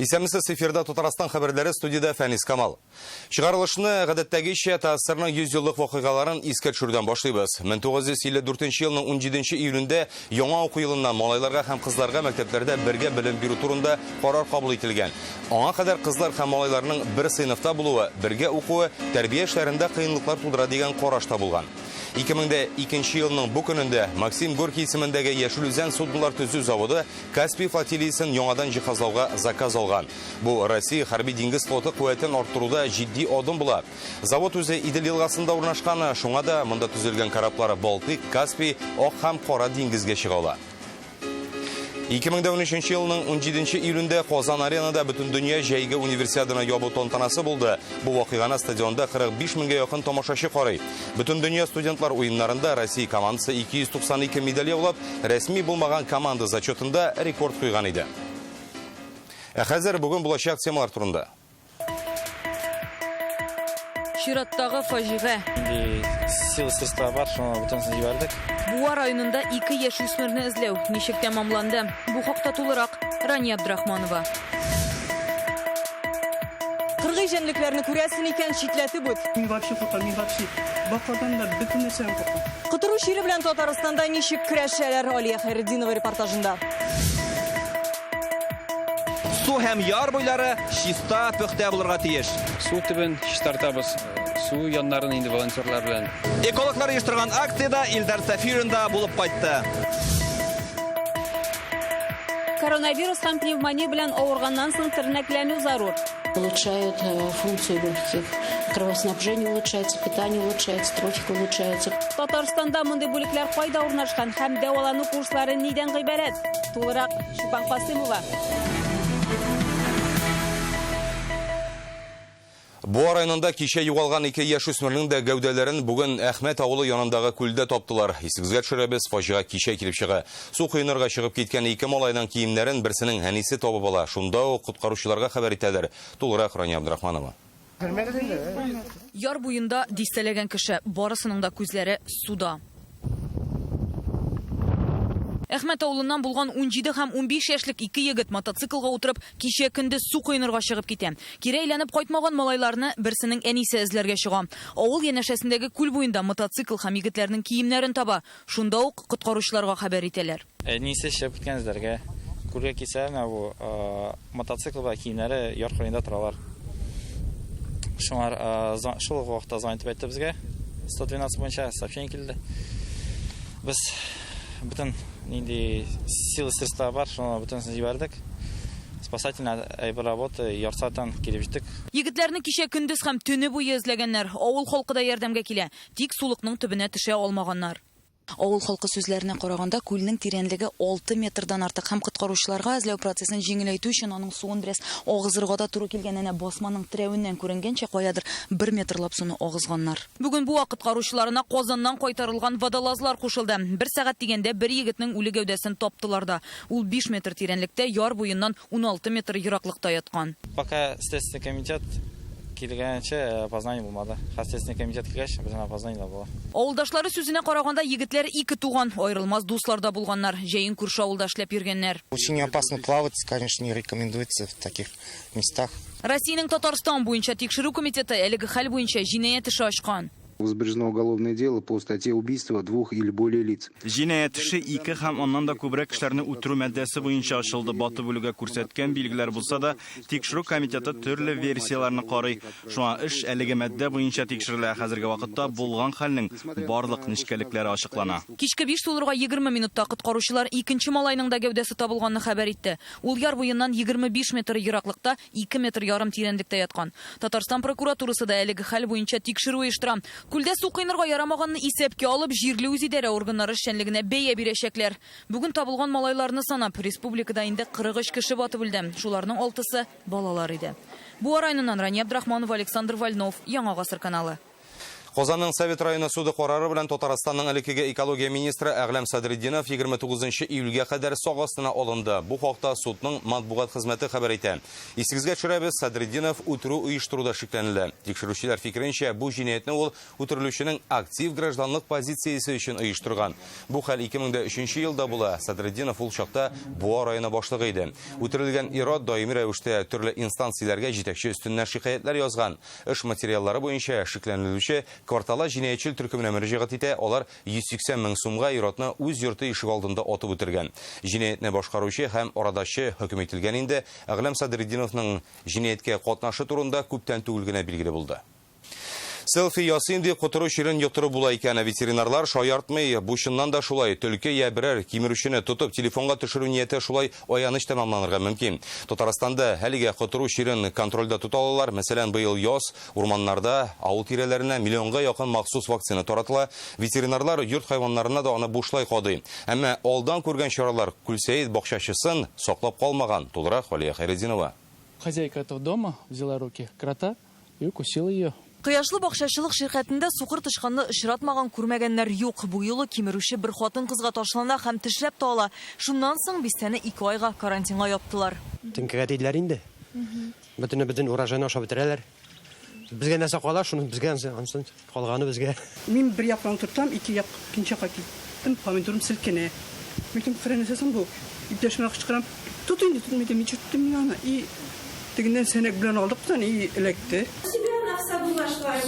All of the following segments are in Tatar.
Исәнмесез, эфирда Татарстан хәбәрләре, студиядә Фәнис Камал. Чыгарылышны гадәттәгечә ТАССРның 100 еллык вакыйгаларын искә төшерүдән башлыйбыз. 1954 елның 17 июлендә яңа уку елыннан малайларга һәм кызларга мәктәпләрдә бергә белем бирү турында карар кабул ителгән. Аңа кадәр кызлар һәм малайларның бер сыйныфта булуы, бергә укуы тәрбия эшләрендә кыенлыклар тудыра дигән караш та булган. 2002 елның бу көнендә Максим Горький исемендәге Яшел Үзән суднолар төзү заводы Каспий флотилиясен яңадан җиһазлауга заказ алган. Бу Россия хәрби-диңгез флоты куәтен арттыруда җитди адым була. Завод үзе Идел елгасында урнашкан, шуңа да монда төзелгән кораблар Балтыйк, Каспий, Ак һәм Кара диңгезгә чыга ала. 2013 елның 17 июлендә Казан аренада Бөтендөнья җәйге универсиаданы ябу тантанасы булды. Бу вакыйганы стадионда 45 меңгә якын тамашачы карый. Бөтендөнья студентлар уеннарында Россия командасы 292 медаль яулап, рәсми булмаган команда зачетында рекорд куйган иде. Ә хәзер бүген булачак темалар турында. Чираттагы фаҗига. Инде сила средства бар, шуны бөтенесен җибәрдек. Буа районында ике яшүсмерне эзләү ничек тәмамланды? Бу хакта тулырак Рания Абдрахманова. Кыргый җәнлекләрне күрәсен икән, читләтеп үт. Мин вообще куркам, мин вообще бакадан да бөтен нәрсәдән куркам. Котыру чире белән Татарстанда ничек көрәшәләр? Алия Хәйретдинова репортажында. Су һәм яр буйлары чиста, пөхтә булырга тиеш. Су төбен чистартабыз, су яннарын инде волонтерлар белән. Экологлар оештырган акциядә Илдар Сафиуллин да булып кайтты. Коронавирус һәм пневмония белән авырганнан соң тернәкләнү зарур. Улучшают функцию легких, кровоснабжение улучшается, питание улучшается, трофика улучшается. Татарстанда мондый бүлекләр кайда урнашкан һәм дәвалану курслары нидән гыйбарәт? Тулырак Чулпан Касыймова. Буа районында кичә югалган ике яшүсмернең дә гәүдәләрен бүген Әхмәт авылы янындагы күлдә таптылар. Исегезгә төшерәбез, фаҗига кичә килеп чыга. Су коенырга чыгып киткән ике малайның киемнәрен берсенең әнисе табып ала. Шунда ук коткаручыларга хәбәр итәләр. Тулырак Рания Абдрахманова. Яр буенда дистәләгән кеше, барысының да күзләре суда. Әхмәт авылыннан булган 17 һәм 15 яшьлек ике егет мотоциклга утырып, кичә көндез су коенырга чыгып китә. Кире әйләнеп кайтмаган малайларны берсенең әнисе эзләргә чыга. Авыл янәшәсендәге күл буенда мотоцикл һәм егетләрнең киемнәрен таба. Шунда ук коткаручыларга хәбәр итәләр. Әнисе чыгып киткән эзләргә. Күлгә килсә, менә бу мотоцикл белән киемнәре яр кырыенда торалар. Шуңар шул ук вакытта звонить итеп әйтте безгә. 112 буенча сообщение килде. Без бөтен нинди силы средства бар, шуны бөтенесен җибәрдек. Спасательный әйбер работы ярты сәгатьтән килеп җиттек. Егетләрне кичә көндез һәм төне буе эзләгәннәр. Авыл халкы да ярдәмгә килә. Тик сулыкның төбенә төшә алмаганнар. Авыл халкы сүзләренә караганда, күлнең тирәнлеге 6 метрдан артык һәм коткаручыларга эзләү процессын җиңеләйтү өчен аның суын бераз агызырга да туры килгән. Әнә басманың терәвеннән күренгәнчә, каядыр бер метрлап суны агызганнар. Бүген Буа коткаручыларына Казаннан кайтарылган водолазлар кушылды. Бер сәгать дигәндә бер егетнең үле гәүдәсен таптылар да. Ул 5 метр тирәнлектә, яр буеннан 16 метр ераклыкта яткан. Пока Следственный комитет килгәнче опознание булмады. Хәзер Следственный комитет килгәч, безнең опознание да була. Авылдашлары сүзенә караганда, егетләр ике туган, аерылмас дуслар да булганнар. Җәен күрше авылда эшләп йөргәннәр. Очень опасно плавать, конечно, не рекомендуется в таких местах. Россиянең Татарстан буенча тикшерү комитеты әлеге хәл буенча җинаять эше ачкан. Возбуждено уголовное дело по статье «Убийство двух или более лиц». Җинаять эше ике һәм аннан да күбрәк кешеләрне үтерү маддәсе буенча ачылды. Батып үлүгә күрсәткән билгеләр булса да, тикшерү комитеты төрле версияләрне карый. Шуңа эш әлеге маддә буенча тикшерелә. Хәзерге вакытта булган хәлнең барлык нечкәлекләре ачыклана. Кичке 5 тулырга 20 минутта коткаручылар икенче малайның да гәүдәсе табылганны хәбәр итте. Ул яр буеннан 25 метр ераклыкта 2 метр ярым тирәнлектә яткан. Татарстан прокуратурасы да әлеге хәл буенча тикшерү оештыра. Күлдә су коенырга ярамаганны исәпкә алып, җирле үзидарә органнары эшчәнлегенә бәя бирәчәкләр. Бүген табылган малайларны санап, республикада инде 43 кеше батып үлде. Шуларның алтысы балалар иде. Буа районыннан Рания Абдрахманова, Александр Вольнов, Яңа гасыр каналы. Казанның Совет районы суды карары белән Татарстанның элеккеге экология министры Әгъләм Садретдинов 29 июльгә кадәр сак астына алынды. Бу хакта судның матбугат хезмәте хәбәр итә. Исегезгә төшерәбез, Садретдинов үтерү оештыруда шикләнелә. Тикшерүчеләр фикеренчә, бу җинаятьне ул үтерелүченең актив гражданлык позициясе өчен оештырган. Бу хәл 2003 елда була. Садретдинов ул чакта Буа районы башлыгы иде. Үтерелгән ир-ат даими рәвештә төрле инстанцияләргә җитәкче өстеннән шикаятьләр язган. Эш материаллары буенча шикләнелүче Квартала җинаятьчел төркеменә мөрәҗәгать итә, алар 180 мең сумга ир-атны үз йорты ишегалдында атып үтергән. Җинаятьне башкаручы һәм арадашчы хөкем ителгән инде. Әгъләм Садретдиновның җинаятькә катнашы турында күптән түгел генә билгеле булды. Селфи ясыйм дип котыру чирен йоктырып була икән. Ветеринарлар шаяртмый, бу чыннан да шулай. Төлке я берәр кимерүчене тотып телефонга төшерү нияте шулай аяныч тәмамланырга мөмкин. Татарстанда әлегә котыру чирен контрольдә тота алалар. Мәсәлән, быел яз урманнарда, авыл тирәләренә миллионга якын махсус вакцина таратыла. Ветеринарлар йорт хайваннарына да аны бушлай кадый. Әмма алдан күргән чаралар Күлсәет бакчачысын саклап калмаган. Тулырак Алия Хәйретдинова. Хозяйка этого дома взяла руки крота и укусила ее. Кояшлы бакчачылык ширкәтендә сукыр тычканны очратмаган, күрмәгәннәр юк. Бу юлы кимерүче бер хатын-кызга ташлана һәм тешләп тә ала. Шуннан соң бистәне ике айга карантинга яптылар. Теңкәгә тиделәр инде. Бөтен бөтен урожайны ашап бетерәләр. Безгә нәрсә кала, шуны безгә ансын калганы безгә. Мин бер яктан тотам, ике як икенче якка киттем, помидорым селкенә. Мин әйтәм, хрен нәрсә соң бу? Иптәшемә кычкырам, тот инде, тот, мин әйтәм, ничек тотыйм мин аны? И тегеннән сәнәк белән алдык та, и эләкте.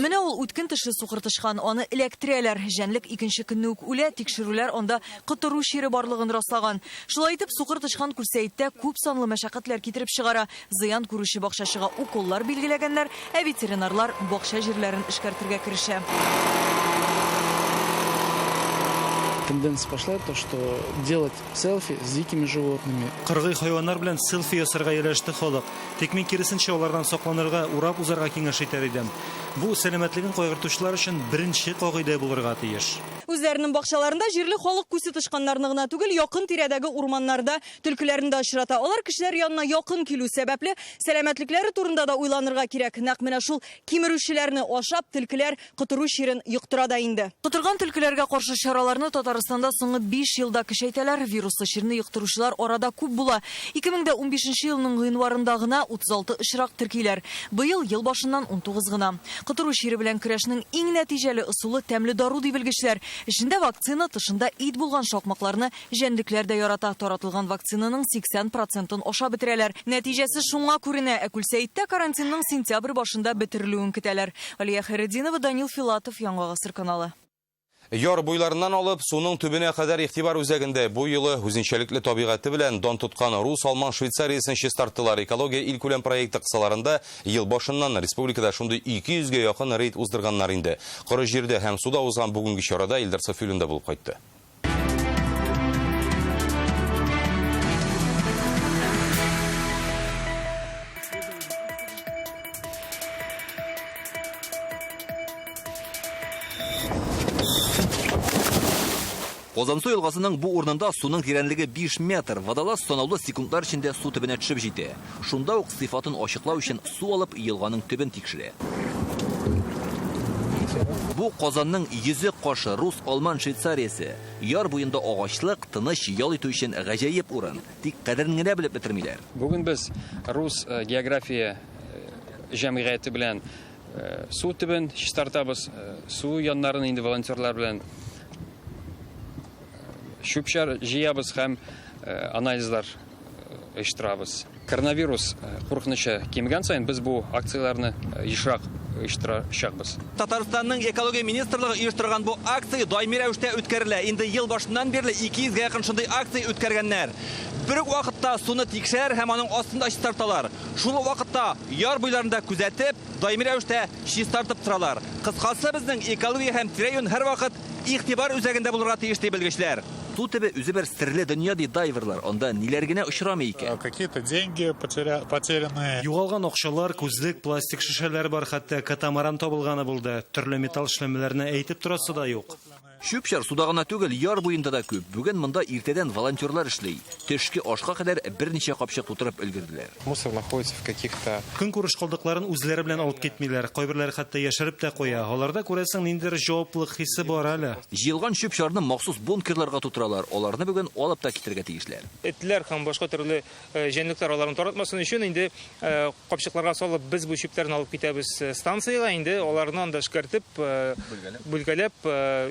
Менә ул үткен тешле сукыр тычкан. Аны эләктерәләр. Җәнлек икенче көнне үк үлә. Тикшерүләр анда котыру чире барлыгын раслаган. Шулай итеп, сукыр тычкан Күлсәеттә күп санлы мәшәкатьләр китереп чыгара. Зыян күрүче бакчачыга уколлар билгеләгәннәр, ә ветеринарлар бакча җирләрен эшкәртергә керешә. Тенденция пошла, то, что делать селфи с дикими животными. Кыргый хайваннар белән селфи ясарга ияләште халык. Тик мин киресенчә алардан сакланырга, урап узарга киңәш итәр идем. Бу сәламәтлеген кайгыртучылар өчен беренче кагыйдә булырга тиеш. Үзләренең бакчаларында җирле халык күсе тычканнарны гына түгел, якын тирәдәге урманнарда Төлкеләрне дә очрата. Алар кешеләр янына якын килү сәбәпле, сәламәтлекләре турында да уйланырга кирәк. Нәкъ менә шул кимерүчеләрне ашап, төлкеләр котыру чирен йоктыра да инде. Котырган төлкеләргә каршы чараларны Татарстанда соңгы биш елда көчәйтәләр. Вируслы чирне йоктыручылар арада күп була. 2015 елның гыйнварында гына 36 очрак теркиләр. Быел ел башыннан 19 гына. Котыру чире белән көрәшнең иң нәтиҗәле ысулы тәмле дару, ди белгечләр. Эчендә вакцина, тышында ит булган шакмакларны Җәнлекләр дә ярата, таратылган вакцинаның 80 процентын ашап бетерәләр. Нәтиҗәсе шуңа күренә, ә Күлсәеттә карантинның сентябрь башында бетерелүен көтәләр. Алия Хәйретдинова, Данил Филатов, Яңа Гасыр каналы. Яр буйларыннан алып, суның төбенә кадәр игътибар үзәгендә. Бу юлы үзенчәлекле табигате белән дан тоткан рус-алман Швейцариясен чистарттылар. Экология илкүләм проекты кысаларында ел башыннан республикада шундый 200 гә якын рейд уздырганнар инде. Коры җирдә һәм суда узган бүгенге чарада Илдар Сафиуллин да булып кайтты. Казансу елгасының бу урынында суның тирәнлеге 5 метр. Водолаз санаулы секундлар эчендә су төбенә төшеп җитә. Шунда ук сыйфатын ачыклау өчен су алып, елганың төбен тикшерә. Бу Казанның йөзек кашы, рус-алман Швейцариясе. Яр буенда агачлык, тыныч ял итү өчен гаҗәеп урын. Тик кадерен генә белеп бетермиләр. Бүген без рус география җәмгыяте белән су төбен чистартабыз, су яннарын инде волонтерлар белән чүп-чар җыябыз һәм анализлар оештырабыз. Коронавирус куркынычы кимегән саен без бу акцияләрне ешрак оештырачакбыз. Татарстанның экология министрлыгы оештырган бу акция даими рәвештә үткәрелә. Инде ел башыннан бирле 200 гә якын шундый акция үткәргәннәр. Бер үк вакытта суны тикшерәләр һәм аның астын да чистарталар. Шул ук вакытта яр буйларын да күзәтеп, даими рәвештә чистартып торалар. Кыскасы, безнең экология һәм тирә-юнь һәрвакыт игътибар үзәгендә булырга тиеш, ди белгечләр. Су төбе үзе бер серле дөнья, ди дайверлар. Анда ниләр генә очрамый икән? Какие-то деньги потерянные. Югалган акчалар, күзлек, пластик шешәләр бар, хәтта катамаран табылганы булды. Төрле металл эшләнмәләрне әйтеп торасы да юк. Чүп-чар суда гына түгел, яр буенда да күп. Бүген монда иртәдән волонтерлар эшли. Төшке ашка кадәр берничә капчык тутырып өлгерделәр. Мусор находится в каких-то Көнкүреш калдыкларын үзләре белән алып китмиләр. Кайберләре хәтта яшереп тә куя. Аларда, күрәсең, ниндидер җаваплылык хисе бар әле. Җыелган чүп-чарны махсус бункерларга тутыралар. Аларны бүген алып та китәргә тиешләр. Этләр һәм башка төрле җәнлекләр аларны таратмасын өчен инде капчыкларга салып без бу чүпләрне алып китәбез станциягә, инде аларны анда эшкәртеп, бүлгәләп,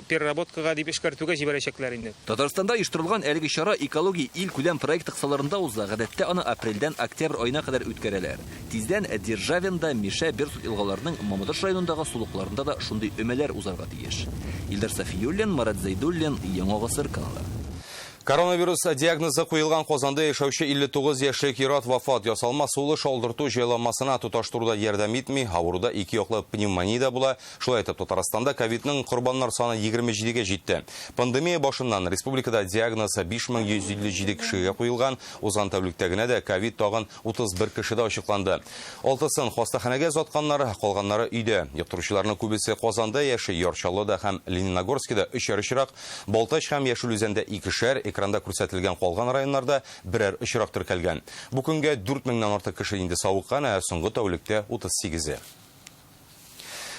переработкага дип эшкәртүгә җибәрәчәкләр инде. Татарстанда оештырылган әлеге чара Экология илкүләм проекты кысаларында уза. Гадәттә аны апрельдән октябрь аена кадәр үткәрәләр. Тиздән Державинда, Мишә, Берсут елгаларының Мамадыш районындагы сулыкларында да шундый өмәләр узарга тиеш. Илдар Сафиуллин, Марат Зәйдуллин, Яңа Гасыр каналы. Коронавирус диагнозы куелган Казанда яшәүче 59 яшьлек ир-ат вафат. Ясалма сулыш алдырту җайланмасына тоташтыруда ярдәм итми, авыруда ике яклы пневмония дә була. Шулай итеп, Татарстанда ковидның корбаннар саны 27-гә җитте. Пандемия башыннан республикада диагноз 5157 кешегә куелган. Узган тәүлектә генә дә ковид тагын 31 кешедә ачыкланды. Алтысын хастаханәгә озатканнар, калганнары өйдә. Йоктыручыларның күбесе Казанда яши, Яр Чаллыда һәм Лениногорскида өчәр очрак, Балтач һәм Яшел Үзәндә икешәр, экранда күрсәтелгән калган районнарда берәр очрак теркәлгән. Бу көнгә 4000-нән артык кеше инде савыккан, ә соңгы тәүлектә 38-е.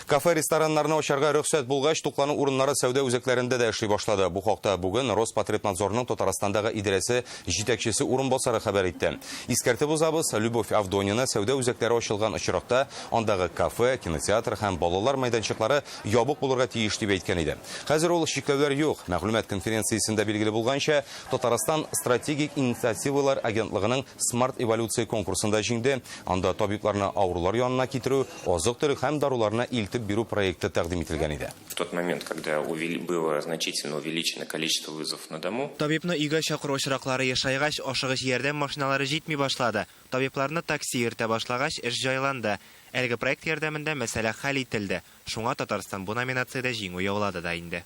Кафе, рестораннарны ачарга рөхсәт булгач, туклану урыннары сәүдә үзәкләрендә дә эшли башлады. Бу хакта бүген Роспотребнадзорның Татарстандагы идарәсе җитәкчесе урынбасары хәбәр итте. Искәртеп узабыз, Любовь Авдонина сәүдә үзәкләре ачылган очракта андагы кафе, кинотеатр һәм балалар мәйданчыклары ябык булырга тиеш дип әйткән иде. Хәзер ул чикләүләр юк. Мәгълүмат конференциясендә билгеле булганча, Татарстан стратегик инициативалар агентлыгының Смарт эволюция конкурсында җиңде. Анда табибларны авырулар янына китерү, азык-төлек һәм даруларны илтеп бирү проекты тәкъдим ителгән иде. В тот момент, когда было значительно увеличено количество вызовов на дому. Табибны өйгә чакыру очраклары ешайгач, ашыгыч ярдәм машиналары җитми башлады. Табибларны такси йөртә башлагач, эш җайланды. Әлеге проект ярдәмендә мәсьәлә хәл ителде. Шуңа Татарстан бу номинациядә җиңү яулады да инде.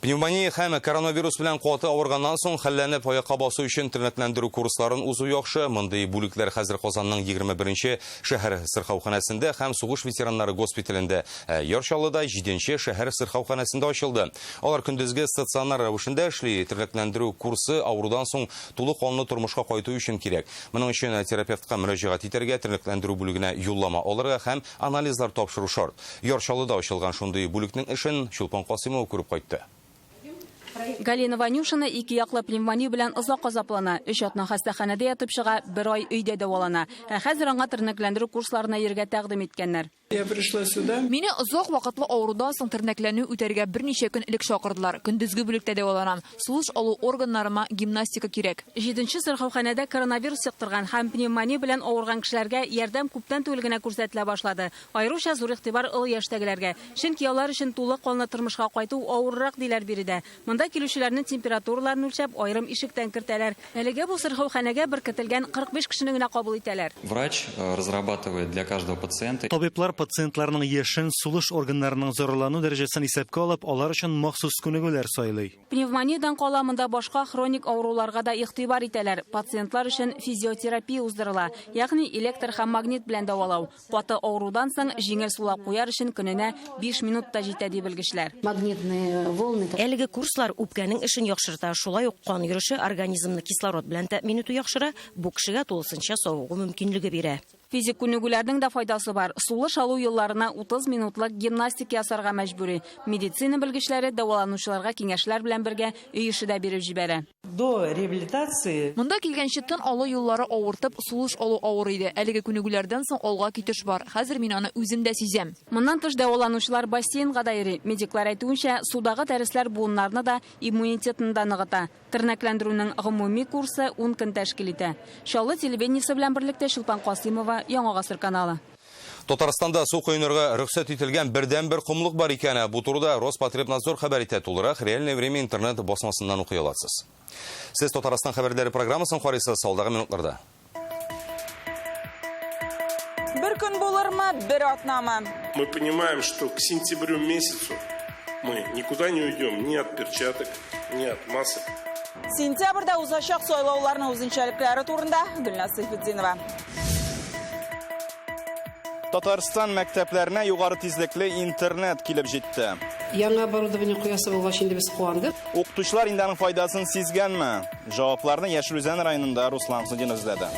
Пневмония һәм коронавирус белән каты авырганнан соң хәлләнеп аякка басу өчен тернәкләндерү курсларын узу яхшы. Мондый бүлекләр хәзер Казанның 21нче шәһәр сырхауханәсендә һәм сугыш ветераннары госпиталендә, Яр Чаллыда 7нче шәһәр сырхауханәсендә ачылды. Алар көндезге стационар рәвешендә эшли. Тернәкләндерү курсы авырудан соң тулы канлы тормышка кайту өчен кирәк. Моның өчен терапевтка мөрәҗәгать итәргә, тернәкләндерү бүлегенә юллама алырга һәм анализлар тапшыру шарт. Яр Чаллыда ачылган шундый бүлекнең эшен Чулпан Касыймова күреп кайтты. Галина Ванюшина ике яклы пневмония белән озак азаплана. Өч атна хастаханәдә ятып чыга, бер ай өйдә дәвалана. Ә хәзер аңа тернәкләндерү курсларына йөрергә тәкъдим иткәннәр. Я пришла сюда. Мине озак вакытлы авырудан соң тернәкләнү үтәргә берничә көн элек чакырдылар. Көндезге бүлектә дәваланам. Сулыш алу органнарыма гимнастика кирәк. Җиденче сырхауханәдә коронавирус йоктырган һәм пневмония белән авырган кешеләргә ярдәм күптән түгел генә күрсәтелә башлады. Аеруча зур игътибар олы яшьтәгеләргә. Чөнки алар өчен тулы канлы тормышка кайту авыррак диләр биредә. Монда килүчеләрнең температураларын үлчәп, аерым ишектән кертәләр. Әлегә бу сырхауханәгә беркетелгән 45 кешене генә кабул итәләр. Врач разрабатывает для каждого пациента. Табиблар пациентларның яшен, сулыш органнарының зарарлану дәрәҗәсен исәпкә алып, алар өчен махсус күнегүләр сайлый. Пневмониядән кала монда башка хроник авыруларга да игътибар итәләр. Пациентлар өчен физиотерапия уздырыла, ягъни электр һәм магнит белән дәвалау. Каты авырудан соң җиңел сулап куяр өчен көненә 5 минут та җитә ди белгечләр. Магнитные волны. Әлеге курслар үпкәнең эшен яхшырта, шулай ук кан йөреше организмны кислород белән тәэмин итү яхшыра, бу кешегә тулысынча савыгу мөмкинлеге бирә. Физик күнегүләрнең дә файдасы бар. Сулыш алу юлларына 30 минутлык гимнастика ясарга мәҗбүри. Медицина белгечләре дәваланучыларга киңәшләр белән бергә өй эше дә биреп җибәрә. До реабилитации. Монда килгәнче тын алу юллары авыртып, сулыш алу авыр иде. Әлеге күнегүләрдән соң алга китеш бар. Хәзер мин аны үзем дә сизәм. Моннан тыш дәваланучылар бассейнга да йөри. Медиклар әйтүенчә, судагы дәресләр буыннарны да, иммунитетны да ныгыта. Тернәкләндерүнең гомуми курсы 10 көн тәшкил итә. Чаллы телевидениесе белән берлектә Чулпан Касыймова, Яңа Гасыр каналы. Татарстанда су коенырга рөхсәт ителгән бердәнбер комлык бар икән. Бу турыда Роспотребнадзор хәбәр итә. Тулырак Реальное время интернет басмасыннан укый аласыз. Сез Татарстан хәбәрләре программасын карыйсыз алдагы минутларда. Бер көн булырмы, бер атнамы? Мы понимаем, что к сентябрю месяцу мы никуда не уйдем ни от перчаток, ни от масок. Сентябрьдә узачак сайлауларның үзенчәлекләре турында Гөлназ Сәйфетдинова. Татарстан мәктәпләренә югары тизлекле интернет килеп җитте. Яңа оборудование куясы булгач инде без куандык. Укытучылар инде аның файдасын сизгәнме? Җавапларны Яшел Үзән районында Руслан Хөснетдинов эзләде.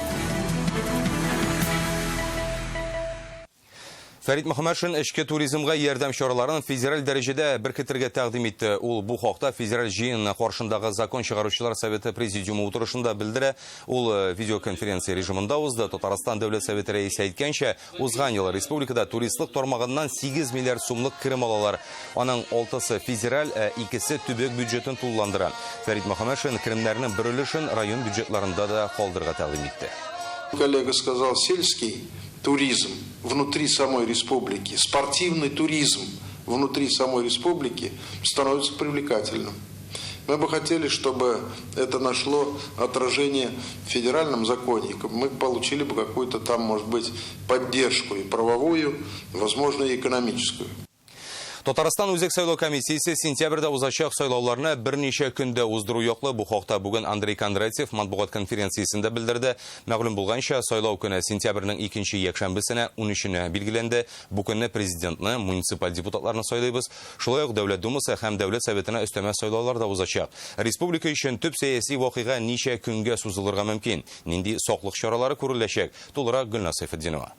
Фәрит Мөхәммәтшин эчке туризмга ярдәм чараларын федераль дәрәҗәдә беркетергә тәкъдим итте. Ул бу хакта федераль җыен каршындагы закон чыгаручылар советы президиумы утырышында белдерә. Ул э, видеоконференция режимында узды. Татарстан Дәүләт Советы рәисе әйткәнчә, узган ел республикада туристлык тармагыннан 8 миллиард сумлык керем алалар. Аның алтысы федераль, ә икесе төбәк бюджетын тулыландыра. Фәрит Мөхәммәтшин керемнәрнең бер өлешен район бюджетларында да калдырырга тәкъдим итте. Коллега сказал, сельский туризм внутри самой республики, спортивный туризм внутри самой республики становится привлекательным. Мы бы хотели, чтобы это нашло отражение в федеральном законе. Мы получили бы какую-то там, может быть, поддержку и правовую, возможно, и экономическую. Татарстан Үзәк сайлау комиссиясе сентябрьдә узачак сайлауларны берничә көндә уздыру яклы. Бу хакта бүген Андрей Кондратьев матбугат конференциясендә белдерде. Мәгълүм булганча, сайлау көне сентябрьнең икенче якшәмбесенә 13-нә билгеләнде. Бу көнне президентны, муниципаль депутатларны сайлыйбыз. Шулай ук Дәүләт Думасы һәм Дәүләт Советына өстәмә сайлаулар да узачак. Республика өчен төп сәяси вакыйга ничә көнгә сузылырга мөмкин? Нинди саклык чаралары күреләчәк? Тулырак Гөлназ Сәйфетдинова.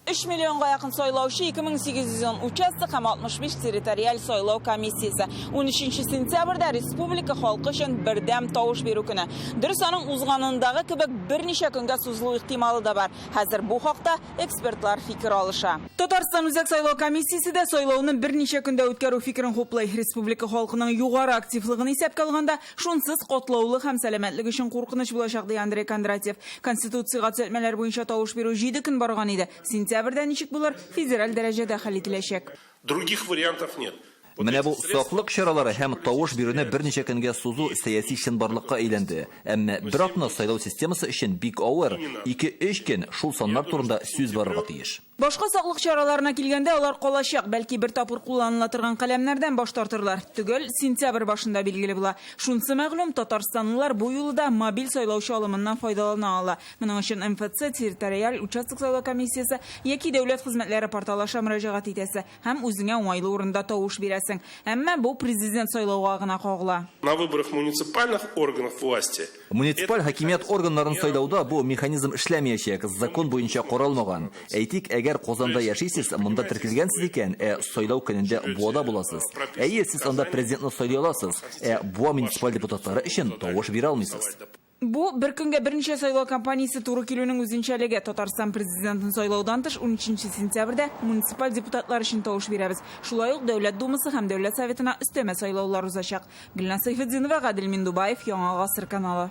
3 миллионга якын сайлаучы, 2810 участок һәм 65 территориаль сайлау комиссиясе. 13 сентябрьдә республика халкы өчен бердәм тавыш бирү көне. Дөрес, аның узганындагы кебек берничә көнгә сузылу ихтималы да бар. Хәзер бу хакта экспертлар фикер алыша. Татарстан Үзәк сайлау комиссиясе дә сайлауны берничә көндә үткәрү фикерен хуплый. Республика халкының югары активлыгын исәпкә алганда, шунсыз катлаулы һәм сәламәтлек өчен куркыныч булачак, ди Андрей Кондратьев. Конституциягә төзәтмәләр буенча тавыш бирү 7 көн барган иде. Сентябрьдә ничек булыр, федераль дәрәҗәдә хәл ителәчәк. Других вариантов нет. Менә бу саклык чаралары һәм тавыш бирүне берничә көнгә сузу сәяси чынбарлыкка әйләнде. Әмма бер атна сайлау системасы өчен бик авыр. Ике-өч көн шул саннар турында сүз барырга тиеш. Башка саклык чараларына килгәндә, алар калачак. Бәлки бер тапкыр кулланыла торган каләмнәрдән баш тартырлар. Төгәл сентябрь башында билгеле була. Шунысы мәгълүм, татарстанлылар бу юлы да мобиль сайлаучы алымыннан файдалана ала. Моның өчен МФЦ, территориаль участок сайлау комиссиясе яки дәүләт хезмәтләре порталы аша мөрәҗәгать итәсе һәм үзеңә уңайлы урында тавыш бирәсең. Әмма бу президент сайлауга гына кагыла. На выборах муниципальных органов власти Муниципаль хакимият органнарын сайлауда бу механизм эшләмәячәк, закон буенча каралмаган. Әйтик, әгәр Казанда яшисез, монда теркелгәнсез икән, ә сайлау көнендә Буада буласыз. Әйе, сез анда президентны сайлый аласыз, ә Буа муниципаль депутатлары өчен тавыш бирә алмыйсыз. Бу бер көнгә берничә сайлау кампаниясе туры килүнең үзенчәлеге. Татарстан президентын сайлаудан тыш 13 сентябрьдә муниципаль депутатлар өчен тавыш бирәбез. Шулай ук Дәүләт Думасы һәм Дәүләт Советына өстәмә сайлаулар узачак. Гөлназ Сәйфетдинова, Гадел Миндубаев, Яңа Гасыр каналы.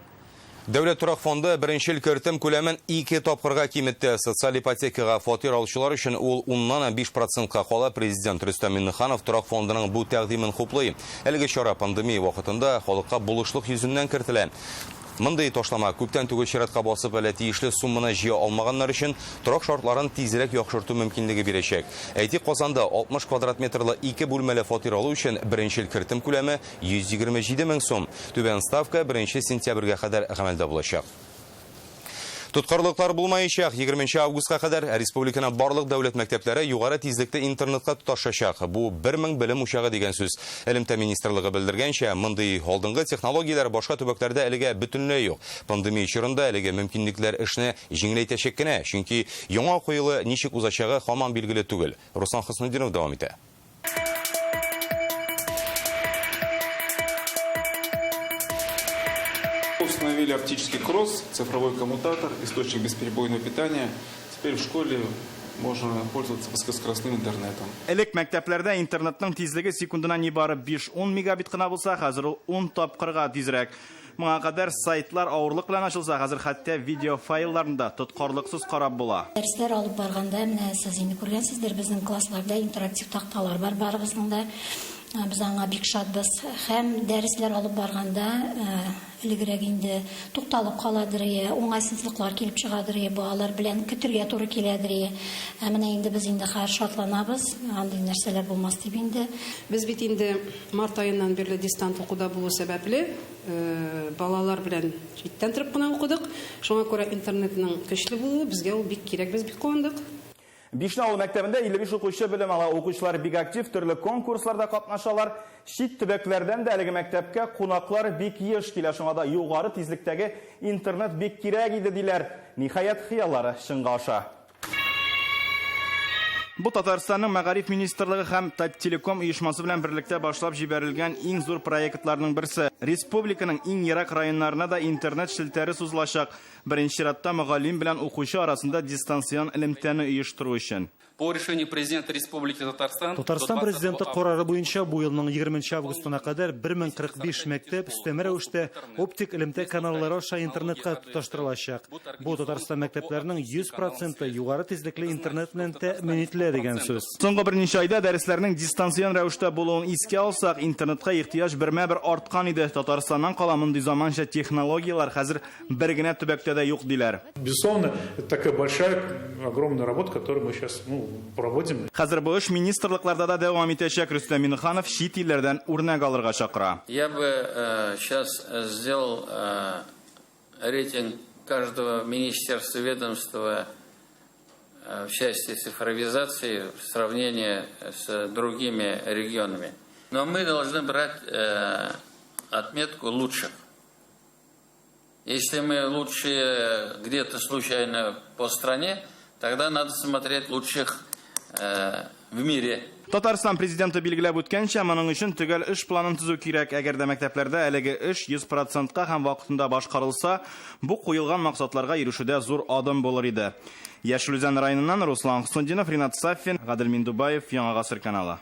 Дәүләт торак фонды беренчел кертем күләмен ике тапкырга киметте. Социаль ипотекага фатир алучылар өчен ул 10-нан 5 процентка кала. Президент Рөстәм Миңнеханов торак фондының бу тәкъдимен хуплый. Әлеге чара пандемия вакытында халыкка булышлык йөзеннән кертелә. Мондый ташлама күптән түгел чиратка басып әле тиешле сумманы җыя алмаганнар өчен торак шартларын тизрәк яхшырту мөмкинлеге бирәчәк. Әйтик, Казанда 60 квадрат метрлы ике бүлмәле фатир алу өчен беренчел кертем күләме 127 мең сум. Түбән ставка 1 сентябрьгә кадәр гамәлдә булачак. Тоткарлыклар булмаячак. 20 августка кадәр республиканың барлык дәүләт мәктәпләре югары тизлектә интернетка тоташачак. Бу 1000 белем учагы дигән сүз. Элемтә министрлыгы белдергәнчә, мондый алдынгы технологияләр башка төбәкләрдә әлегә бөтенләй юк. Пандемия чорында әлеге мөмкинлекләр эшне җиңеләйтәчәк кенә, чөнки яңа уку елы ничек узачагы һаман билгеле түгел. Руслан Хөснетдинов дәвам итә. Установили оптический кросс, цифровой коммутатор, источник бесперебойного питания. Теперь в школе можно пользоваться высокоскоростным интернетом. Элек мәктәпләрдә интернетның тизлеге секундына нибары 5-10 мегабит кына булса, хәзер ул 10 тапкырга тизрәк. Моңа кадәр сайтлар авырлык белән ачылса, хәзер хәтта видео файлларын да тоткарлыксыз карап була. Дәресләр алып барганда, менә сез инде күргәнсездер, безнең классларда интерактив такталар бар барыбызның да. Без аңа бик шатбыз. Һәм дәресләр алып барганда, элегрәк инде тукталып каладыр, уңайсызлыклар килеп чыгадыр, балалар белән көтергә туры киләдер. Ә менә инде без инде хәзер шатланабыз, андый нәрсәләр булмас дип инде. Без бит инде март аеннан бирле дистант укуда булу сәбәпле, балалар белән читтән торып кына укыдык. Шуңа күрә интернетның көчле булуы безгә ул бик кирәк, без бик куандык. Бишнә авыл мәктәбендә 55 укучы белем ала. Укучылар бик актив, төрле конкурсларда катнашалар. Чит төбәкләрдән дә әлеге мәктәпкә кунаклар бик еш килә. Шуңа да югары тизлектәге интернет бик кирәк иде, диләр. Ниһаять, хыяллары чынга аша. Бу Татарстанның Мәгариф министрлыгы һәм Таттелеком оешмасы белән берлектә башлап җибәрелгән иң зур проектларның берсе. Республиканың иң ерак районнарына да интернет челтәре сузылачак. Беренче чиратта мөгаллим белән укучы арасында дистанцион элемтәне оештыру өчен. По решению президента Республики Татарстан Татарстан президенты карары буенча бу елның 20 августына кадәр 1045 мәктәп өстәмә рәвештә оптик элемтә каналлары аша интернетка тоташтырылачак. Бу Татарстан мәктәпләренең 100 проценты югары тизлекле интернет белән тәэмин ителә дигән сүз. Соңгы берничә айда дәресләрнең дистанцион рәвештә булуын искә алсак, интернетка ихтыяҗ бермә-бер арткан иде. Татарстаннан кала мондый заманча технологияләр хәзер Бер генә төбәктә дә юк, диләр. Безусловно, это такая большая, огромная работа, которую мы сейчас, ну, проводим. Хәзер бу эш министрлыкларда да дәвам итәчәк. Рөстәм Миңнеханов чит илләрдән үрнәк алырга чакыра. Я бы сейчас сделал рейтинг каждого министерства, ведомства в части цифровизации в сравнении с другими регионами. Но мы должны брать отметку лучших. Если мы лучшие где-то случайно по стране, тогда надо смотреть лучших в мире. Татарстан Президенты билгеләп үткәнчә, моның өчен төгәл эш планын төзү кирәк. Әгәр дә мәктәпләрдә әлеге эш 100 процентка һәм вакытында башкарылса, бу куелган максатларга ирешүдә зур адым булыр иде. Яшел Үзән районыннан Руслан Хөснетдинов, Ринат Сафин, Гадел Миндубаев, Яңа Гасыр каналы.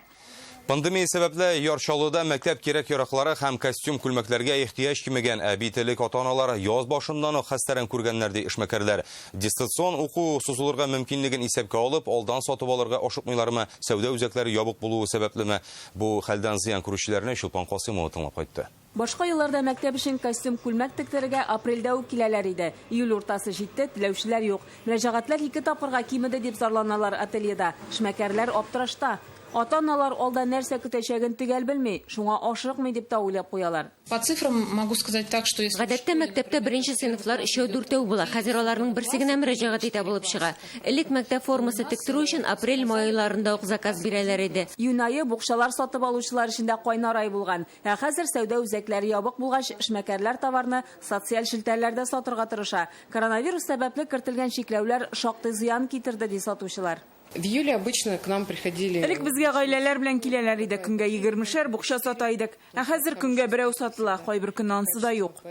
Пандемия сәбәпле Яр Чаллыда мәктәп кирәк-яраклары һәм костюм-күлмәкләргә ихтыяҗ кимегән. Ә бит элек ата-аналар яз башыннан ук хәстәрен күргәннәр, ди эшмәкәрләр. Дистанцион уку сузылырга мөмкинлеген исәпкә алып, алдан сатып алырга ашыкмыйлармы, сәүдә үзәкләре ябык булуы сәбәплеме? Бу хәлдән зыян күрүчеләрне Чулпан Касыймова тыңлап кайтты. Башка елларда мәктәп өчен костюм-күлмәк тектерергә апрельдә үк киләләр иде. Июль уртасы җитте, теләүчеләр юк. Мөрәҗәгатьләр ике тапкырга кимеде, дип зарланалар ательеда. Эшмәкәрләр аптырашта. Ата-аналар алда нәрсә көтәчәген төгәл белми, шуңа ашыкмый дип тә уйлап куялар. По цифрам могу сказать так, что если Гадәттә мәктәптә беренче сыйныфлар өчәү-дүртәү була. Хәзер аларның берсе генә мөрәҗәгать итә булып чыга. Элек мәктәп формасы тектерү өчен апрель-май айларында ук заказ бирәләр иде. Июнь ае букчалар сатып алучылар өчен дә кайнар ай булган. Ә хәзер сәүдә үзәкләре ябык булгач, эшмәкәрләр товарны социаль челтәрләрдә сатырга тырыша. Коронавирус сәбәпле кертелгән чикләүләр шактый зыян китерде, ди сатучылар. В июле обычно к нам приходили. Элек безгә гаиләләр белән киләләр иде, көнгә егермешәр букча сата идек. Ә хәзер көнгә берәү сатыла, кайбер көнне ансы да юк.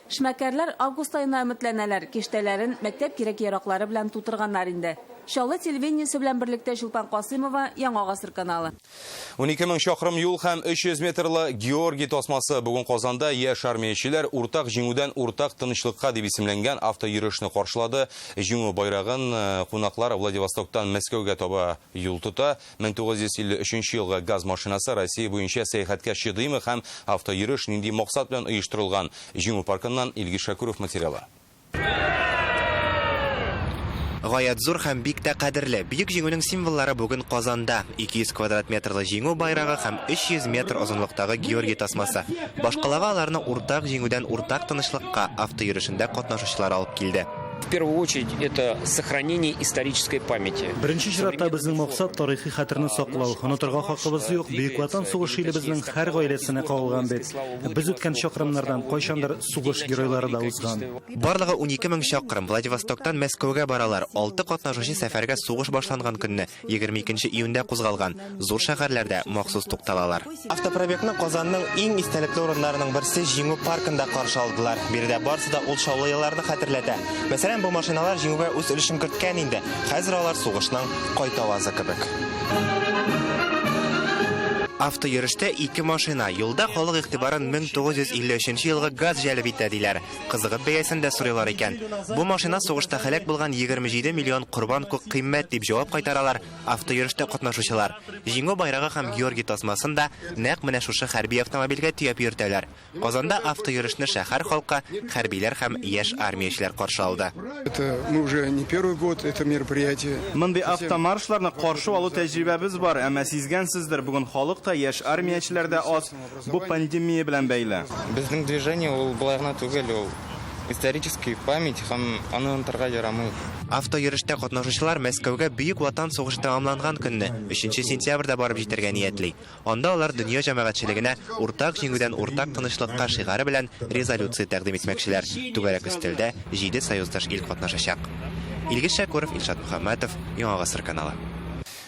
Эшмәкәрләр август аена өметләнәләр, киштәләрен мәктәп кирәк-яраклары белән тутырганнар инде. Чаллы телевидениесе белән берлектә Чулпан Касыймова, Яңа гасыр каналы. 12 мең чакрым юл һәм 300 метрлы Георгий тасмасы бүген Казанда яшь армиячеләр уртак җиңүдән уртак тынычлыкка дип исемләнгән автойөрешне каршылады. Җиңү байрагын э, кунаклар Владивостоктан Мәскәүгә таба юл тота. 1953 елгы газ машинасы Россия буенча сәяхәткә чыдыймы һәм автойөреш нинди максат белән оештырылган? Җиңү паркыннан Илгиз Шәкүров материалы. Гаять зур һәм бик тә кадерле. Бөек Җиңүнең символлары бүген Казанда. 200 квадрат метрлы Җиңү байрагы һәм 300 метр озынлыктагы Георгий тасмасы. Башкалага аларны уртак җиңүдән уртак тынычлыкка автойөрешендә катнашучылар алып килде. В первую очередь, это сохранение исторической памяти. Беренче чиратта безнең максат тарихи хәтерне саклау. Онытырга хакыбыз юк, Бөек Ватан сугышы илебезнең һәр гаиләсенә кагылган бит. Без үткән чакрымнардан кайчандыр сугыш геройлары да узган. Барлыгы 12 мең чакрым Владивостоктан Мәскәүгә баралар. Алты катнашучы сәфәргә сугыш башланган көнне, 22 нче июньдә кузгалган. Зур шәһәрләрдә махсус тукталалар. Автопробегны Казанның иң истәлекле урыннарының берсе Җиңү паркында каршы алдылар. Биредә барысы да ул шаулы елларны хәтерләтә. Мәсәлән, бу машиналар Җиңүгә үз өлешен керткән инде. Хәзер алар сугышның кайтавазы кебек. Автойөрештә ике машина. Юлда халык игътибарын 1953 елгы ГАЗ җәлеп итә, диләр. Кызыгып бәясен дә сорыйлар икән. Бу машина сугышта һәлак булган 27 миллион корбан күк кыйммәт, дип җавап кайтаралар автойөрештә катнашучылар. Җиңү байрагы һәм Георгий тасмасын да нәкъ менә шушы хәрби автомобильгә төяп йөртәләр. Казанда автойөрешне шәһәр халкы, хәрбиләр һәм яшь армиячеләр каршы алды. Это мы уже не первый год это мероприятие. Мондый автомаршларны каршы алу тәҗрибәбез бар, әмма сизгәнсездер, бүген халык та, яшь армиячеләр дә аз. Бу пандемия белән бәйле. Безнең движение ул болай гына түгел, ул Исторический память һәм аны онытырга ярамый. Автойөрештә катнашучылар Мәскәүгә Бөек Ватан сугышы тәмамланган көнне, өченче сентябрьдә барып җитәргә ниятли. Анда алар дөнья җәмәгатьчелегенә Уртак җиңүдән уртак тынычлыкка шигаре белән резолюция тәкъдим итмәкчеләр. Түгәрәк өстәлдә җиде союздаш ил катнашачак. Илгиз Шәкүров, Илшат Мөхәммәтов, Яңа Гасыр каналы.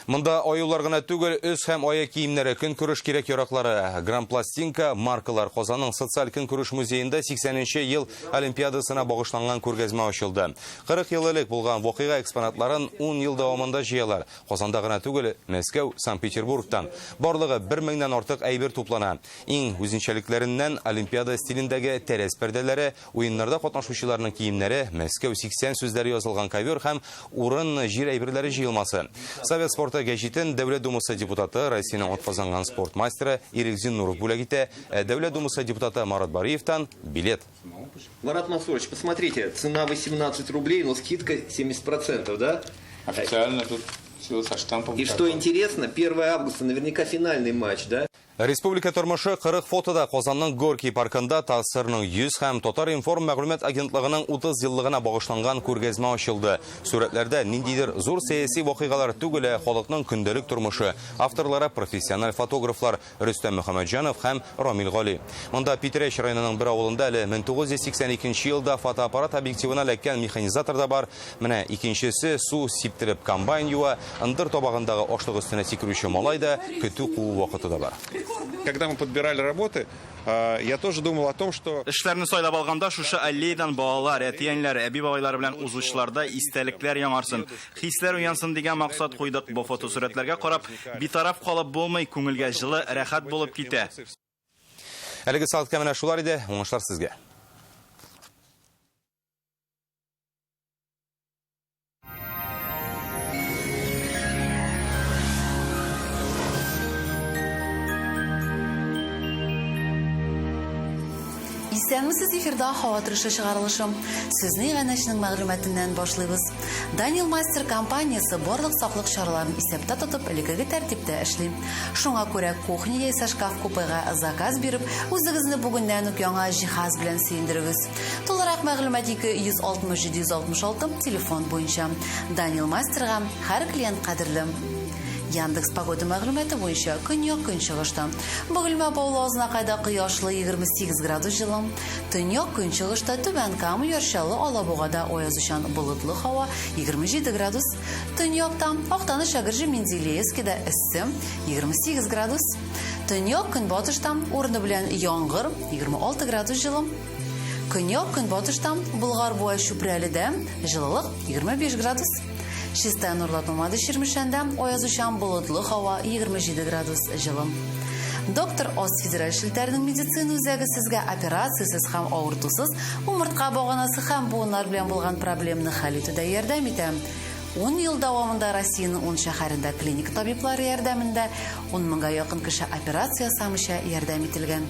Монда аюлар гына түгел, өс һәм аяк киемнәре, көнкүреш кирәк-яраклары, грампластинка, маркалар. Казанның социаль көнкүреш музеенда 80 нче ел Олимпиадасына багышланган күргәзмә ачылды. 40 ел элек булган вакыйга экспонатларын ун ел дәвамында җыялар. Казанда гына түгел, Мәскәү, Санкт-Петербургтан. Барлыгы бер меңнән артык әйбер туплана. Иң үзенчәлекләреннән Олимпиада стилендәге тәрәз пәрдәләре, уеннарда катнашучыларның киемнәре, Мәскәү 80 сүзләре язылган ковер һәм урын-җир әйберләре җыелмасы. Совет спорты гәҗитен Дәүләт Думасы депутаты, Россиянең атказанган спорт мастеры Ирек Зиннуров бүләк итә, ә Дәүләт Думасы депутаты Марат Бариевтан билет. Марат Мансурович, посмотрите, цена 18 рублей, но скидка 70%, да? Официально тут все со штампом. И что интересно, 1 августа наверняка финальный матч, да? Республика тормышы 40 фотода Казанның Горький паркында ТАССРның 100 һәм Татар-информ мәгълүмат агентлыгының 30 еллыгына багышланган күргәзмә ачылды. Сурәтләрдә ниндидер зур сәяси вакыйгалар түгел, ә халыкның көндәлек тормышы. Авторлары профессиональ фотографлар Рөстәм Мөхәммәтҗанов һәм Рамил Гали. Монда Питрәч районының бер авылында әле 1982 елда фотоаппарат объективына эләккән механизатор да бар. Менә икенчесе су сиптереп комбайн юа, ындыр табагындагы ашлык өстенә сикерүче малай да, көтү куу вакыты да бар. Когда мы подбирали работы, я тоже думал о том, что Эшләрне сайлап алганда шушы аллеядан балалар, әти-әниләр, әби-бабайлары белән узучыларда истәлекләр яңарсын, хисләр уянсын дигән максат куйдык. Бу фотосурәтләргә карап, битараф калып булмый, күңелгә җылы, рәхәт булып китә. Әлеге сәгатькә менә шулар иде. Уңышлар сезгә. Исәнмесез эфирда һава торышы чыгарылышы. Сүзне иганәченең мәгълүматыннан башлыйбыз. Данил Мастер компаниясе барлык саклык чараларын исәптә тотып, элеккеге тәртиптә эшли. Шуңа күрә кухня яисә шкаф-купега заказ биреп, үзегезне бүгеннән үк яңа җиһаз белән сөендерегез. Тулырак мәгълүмат 267 166 телефон буенча. Данил Мастерга һәр клиент кадерле. Яндекс Погода мәгълүматы буенча көньяк-көнчыгышта Бөгелмә Баулы Азнакайда кояшлы 28 градус җылы, төньяк-көнчыгышта Түбән Кама, Яр Чаллы, Алабугада аязучан болытлы һава 27 градус, төньякта Актаныш, Әгерҗе, Менделеевскида эссе 28 градус, төньяк-көнбатышта урыны белән яңгыр 26 градус җылы, көньяк-көнбатышта Болгар, Буа, Чүпрәледә җылылык 25 градус. Чистай Нурлат Мамадыш Чирмешәндә аязучан болытлы һава 27 градус җылы. Доктор Ос федераль челтәренең медицина үзәге сезгә операциясез һәм авыртусыз умыртка баганасы һәм буыннар белән булган проблемны хәл итүдә ярдәм итә. Ун ел дәвамында Россиянең ун шәһәрендә клиник табиблары ярдәмендә ун меңгә якын кеше операция ясамыйча ярдәм ителгән.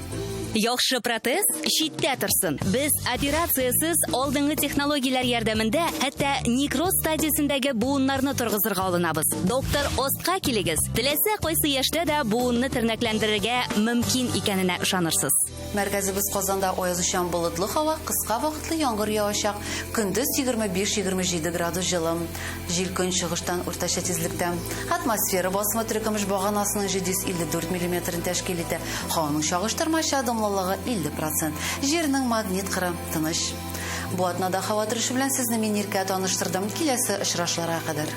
Яхшы протез читтә торсын. Без операциясез алдынгы технологияләр ярдәмендә хәтта некроз стадиясендәге буыннарны торгызырга алынабыз. Доктор Остка килегез. Теләсә кайсы яшьтә дә буынны тернәкләндерергә мөмкин икәненә ышанырсыз. Мәркәзебез Казанда аязучан болытлы һава, кыска вакытлы яңгыр явачак. Көндез 25-27 градус җылы. Җил көнчыгыштан уртача тизлектә. Атмосфера басымы терекөмеш баганасының 754 миллиметрын тәшкил итә. Һаваның чагыштырмача дымлылыгы 50 процент. Җирнең магнит кыры тыныч. Бу атнада һава торышы белән сезне мин Иркә таныштырдым. Киләсе очрашуларга кадәр.